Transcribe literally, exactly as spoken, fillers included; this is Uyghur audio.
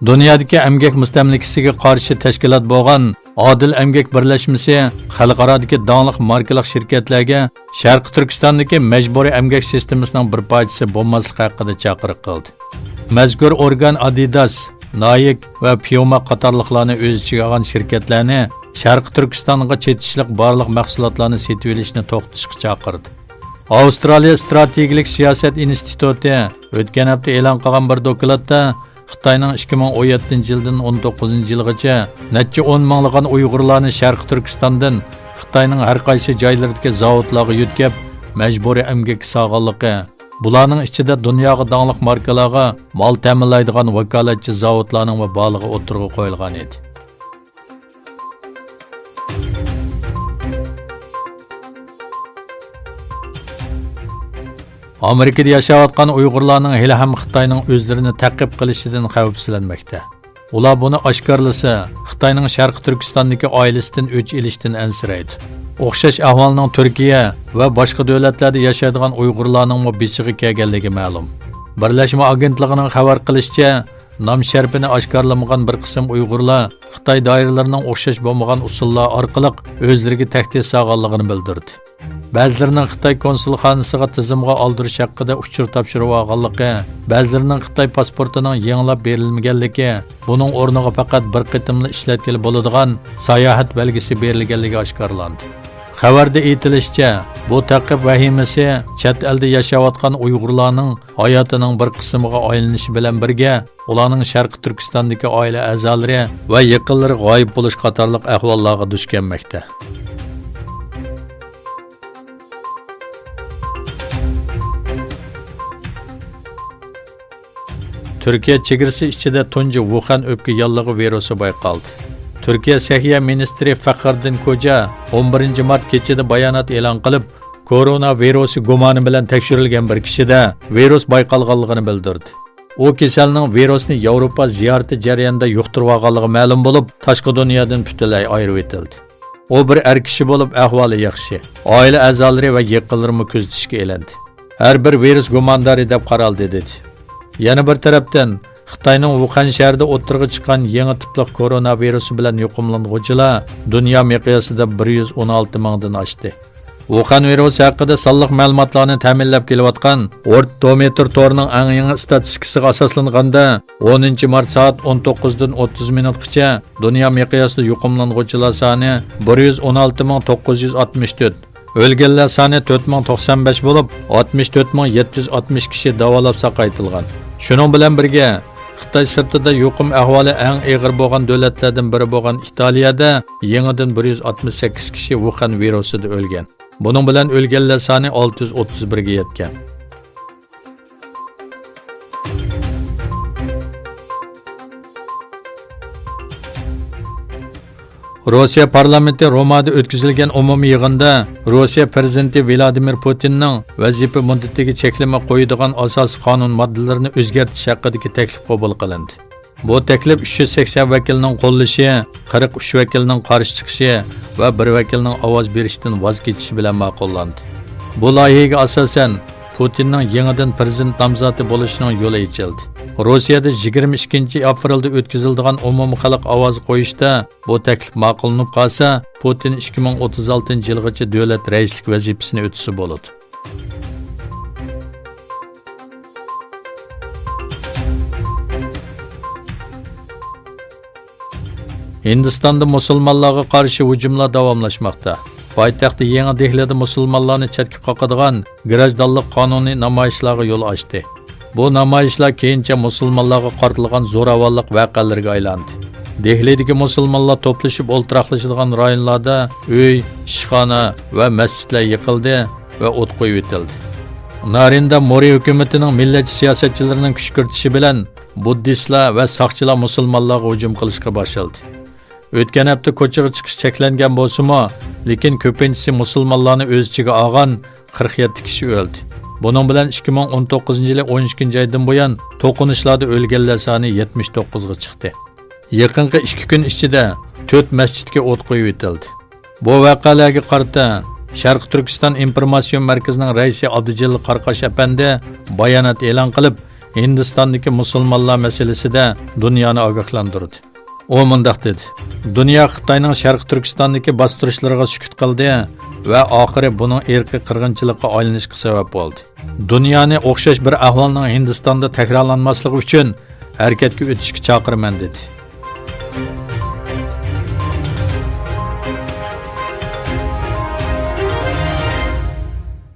دۇنيادىكى ئەمگەك مۇستەملىكىسىگە قارشى تەشكىلات بولغان ئادىل ئەمگەك بىرلەشمىسى خەلقئارادىكى داڭلىق ماركىلىق شىركەتلەرگە شەرقىي تۈركىستاندىكى مەجبۇرىي ئەمگەك سىستېمىسىنىڭ بىر پارچىسى بولماسلىقى ھەققىدە چاقىرىق قىلدى. مەزكۇر ئورگان ئادىداس، نايك ۋە پيۇما قاتارلىقلارنى ئۆز ئىچىگە ئالغان شىركەتلەرنى شەرقىي تۈركىستانغا چېتىشلىق بارلىق مەھسۇلاتلارنى سېتىۋېلىشنى توختىتىشقا چاقىردى. ئاۋسترالىيە ئىستراتېگىيىلىك سىياسەت ئىنستىتۇتى ئۆتكەن ھەپتە ئېلان قىلغان بىر دوكلاتتا خىتاينىڭ ئىككى مىڭ ئون يەتتىنچى يىلدىن ئون توققۇزىنچى يىلغىچە نەچچە ئون مىڭلىغان ئۇيغۇرلارنى شەرقىي تۈركىستاندىن خىتاينىڭ ھەر قايسى جايلىرىدىكى زاۋۇتلارغا يۆتكەپ، مەجبۇرىي ئەمگەككە سالغانلىقى، بۇلارنىڭ ئىچىدە دۇنياغا داڭلىق ماركىلارغا مال تەمىنلەيدىغان ۋاكالەتچى زاۋۇتلارنىڭمۇ بارلىقى ئوتتۇرىغا قويۇلغان ئىدى. ئامېرىكىدا ياشاۋاتقان ئۇيغۇرلارنىڭ ھېلىھەم خىتاينىڭ ئۆزلىرىنى تەقىب قىلىشىدىن خەۋپسىزلەنمەكتە. ئۇلار بۇنى ئاشكارىلىسا، خىتاينىڭ شەرقىي تۈركىستاندىكى ئائىلىسىدىن ئۆچ ئېلىشتىن ئەنسىرەيدۇ. ئوخشاش ئەھۋالنىڭ تۈركىيە ۋە باشقا دۆلەتلەردە ياشايدىغان ئۇيغۇرلارنىڭمۇ بېشىغا كەلگەنلىكى مەلۇم. بىرلەشمە ئاگېنتلىقىنىڭ خەۋەر قىلىشىچە، نام شەرىپىنى ئاشكارىلىمىغان بىر قىسىم ئۇيغۇرلار خىتاي دائىرىلىرىنىڭ ئوخشاش بولمىغان ئۇسۇللار ئارقىلىق ئۆزلىرىگە تەھدىت سالغانلىقىنى بىلدۈردى. بەزىلىرىنىڭ خىتاي كونسۇلخانىسىغا تىزىمغا ئالدۇرۇش ھەققىدە ئۇچۇر تاپشۇرۇۋالغانلىقى، بەزىلىرىنىڭ خىتاي پاسپورتىنىڭ يېڭىلاپ بېرىلمىگەنلىكى، بۇنىڭ ئورنىغا پەقەت بىر قېتىملا ئىشلەتكىلى بولىدىغان ساياھەت بەلگىسى بېرىلگەنلىكى ئاشكارىلاندى. خەۋەردە ئېيتىلىشىچە، بۇ تەقىب ۋەھىمىسى چەت ئەلدە ياشاۋاتقان ئۇيغۇرلارنىڭ ھاياتىنىڭ بىر قىسمىغا ئايلىنىشى بىلەن بىرگە، ئۇلارنىڭ شەرقىي تۈركىستاندىكى ئائىلە ئەزالىرى ۋە يېقىنلىرى غايىب بولۇش قاتارلىق ئەھۋاللارغا دۇچ كەلمەكتە. تۈركىيە چېگرىسى ئىچىدە تۇنجى ۋۇخەن ئۆپكە ياللۇغى ۋىرۇسى بايقالدى. تۈركىيە سەھىيە مىنىستىرى فەخرىددىن كوجا ئون بىرىنچى مارت كېچىدە بايانات ئېلان قىلىپ، كورونا ۋىرۇسى گۇمانى بىلەن تەكشۈرۈلگەن بىر كىشىدە ۋىرۇس بايقالغانلىقىنى بىلدۈردى. ئۇ كېسەلنىڭ ۋىرۇسنى ياۋروپا زىيارىتى جەريانىدا يۇقتۇرۇۋالغانلىقى مەلۇم بولۇپ، تاشقى دۇنيادىن پۈتۈنلەي ئايرىۋېتىلدى. ئۇ بىر ئەر كىشى بولۇپ، ئەھۋالى ياخشى. ئائىلە ئەزالىرى ۋە يېقىنلىرىمۇ كۆزىتىشكە ئېلىندى. ھەر بىر ۋىرۇس گۇماندارى دەپ قارالدى، دېدى. يەنە بىر تەرەپتىن، خىتاينىڭ ۋۇخەن شەھىرىدە ئوتتۇرىغا چىققان يېڭى تىپلىق كورونا ۋىرۇسى بىلەن يۇقۇملانغۇچىلار دۇنيا مىقياسىدا بىر يۈز ئون ئالتە مىڭدىن ئاشتى. ۋۇخەن ۋىرۇسى ھەققىدە سانلىق مەلۇماتلارنى تەمىنلەپ كېلىۋاتقان ۋورلد تومېتىر تورىنىڭ ئەڭ يېڭى ئىستاتىستىكىسىغا ئاساسلانغاندا، ئونىنچى مارت سائەت ئون توققۇزدىن ئوتتۇز مىنۇتقىچە دۇنيا مىقياسىدا يۇقۇملانغۇچىلار سانى بىر يۈز ئون ئالتە مىڭ توققۇز يۈز ئاتمىش تۆت، ئۆلگەنلەر سانى تۆت مىڭ توقسان بەش بولۇپ، ئاتمىش تۆت مىڭ يەتتە يۈز ئاتمىش كىشى داۋالاپ ساقايتىلغان. شۇنىڭ بىلەن بىرگە، خىتاي سىرتىدا يۇقۇم ئەھۋالى ئەڭ ئېغىر بولغان دۆلەتلەردىن بىرى بولغان ئىتالىيەدە يېڭىدىن بىر يۈز ئاتمىش سەككىز كىشى ۋۇخەن ۋىرۇسىدا ئۆلگەن. بۇنىڭ بىلەن ئۆلگەنلەر سانى ئالتە يۈز ئوتتۇز بىرگە يەتكەن. روسىيە پارلامېنتى رومادا ئۆتكۈزۈلگەن ئومۇمىي يىغىندا روسىيە پىرېزىدېنتى ۋلادىمىر پۇتىننىڭ ۋەزىپە مۇددىتىگە چەكلىمە قويىدىغان ئاساسىي قانۇن ماددىلىرىنى ئۆزگەرتىش ھەققىدىكى تەكلىپ قوبۇل قىلىندى. بۇ تەكلىپ ئۈچ يۈز سەكسەن ۋەكىلنىڭ قوللىشى، قىرىق ئۈچ ۋەكىلنىڭ قارشى چىقىشى ۋە بىر ۋەكىلنىڭ ئاۋاز بېرىشتىن ۋاز كېچىشى بىلەن ماقۇللاندى. بۇ لايىھەگە ئاساسەن، پۇتىننىڭ يېڭىدىن پىرېزىدېنت نامزاتى بولۇشىنىڭ يولى ئېچىلدى. روسىيەدە يىگىرمە ئىككىنچى ئاپرېلدا ئۆتكۈزۈلىدىغان ئومۇمىي خەلق ئاۋازى قويۇشتا بۇ تەكلىپ ماقۇللىنىپ قالسا، پۇتىن ئىككى مىڭ ئوتتۇز ئالتىنچى يىلغىچە دۆلەت رەئىسلىك ۋەزىپىسىنى ئۆتىسە بولىدۇ. ھىندىستاندا مۇسۇلمانلارغا قارشى ھۇجۇملار داۋاملاشماقتا. پايتەخت يېڭى دېھلىدا مۇسۇلمانلارنى چەتكە قاقىدىغان گىراژدانلىق قانۇنى نامايىشلارغا يول ئاچتى. بۇ نامايىشلار كېيىنچە مۇسۇلمانلارغا قارىتىلغان زوراۋانلىق ۋەقەلىرىگە ئايلاندى. دېھلىدىكى مۇسۇلمانلار توپلىشىپ ئولتۇراقلىشىدىغان رايونلاردا ئۆي، ئىشخانا ۋە مەسچىتلەر يىقىلدى ۋە ئوت قويۇۋېتىلدى. نارېندرا مودى ھۆكۈمىتىنىڭ مىللەتچى سىياسەتچىلىرىنىڭ كۈشكۈرتۈشى بىلەن، بۇددىستلار ۋە ساقچىلار مۇسۇلمانلارغا ھۇجۇم قىلىشقا باشلىدى. ئۆتكەن ھەپتە كوچىغا چىقىش چەكلەنگەن بولسىمۇ، لېكىن كۆپىنچىسى مۇسۇلمانلارنى ئۆز ئىچىگە ئالغان قىرىق يەتتە كىشى ئۆلدى. بۇنىڭ بىلەن ئىككى مىڭ ئون توققۇزىنچى يىلى ئون ئىككىنچى ئايدىن بۇيان توقۇنۇشلاردا ئۆلگەنلەر سانى يەتمىش توققۇزغا چىقتى. يېقىنقى ئىككى كۈن ئىچىدە تۆت مەسچىتكە ئوت قويۇۋېتىلدى. بۇ ۋەقەلەرگە قارىتا شەرقىي تۈركىستان ئىنفورماتسىيون مەركىزىنىڭ رەئىسى ئابدۇجېلىل قاراقاش ئەپەندى بايانات ئېلان قىلىپ، ھىندىستاندىكى مۇسۇلمانلار مەسىلىسىدە دۇنيانى ئاگاھلاندۇردى. ئۇ مۇنداق دېدى: دۇنيا خىتاينىڭ شەرقىي تۈركىستاندىكى باستۇرۇشلىرىغا سۈكۈت قىلدى ۋە ئاخىرى بۇنىڭ ئىرقىي قىرغىنچىلىققا ئايلىنىشقا سەۋەب بولدى. دۇنيانى ئوخشاش بىر ئەھۋالنىڭ ھىندىستاندا تەكرارلانماسلىقى ئۈچۈن ھەرىكەتكە ئۆتۈشكە چاقىرىمەن، دېدى.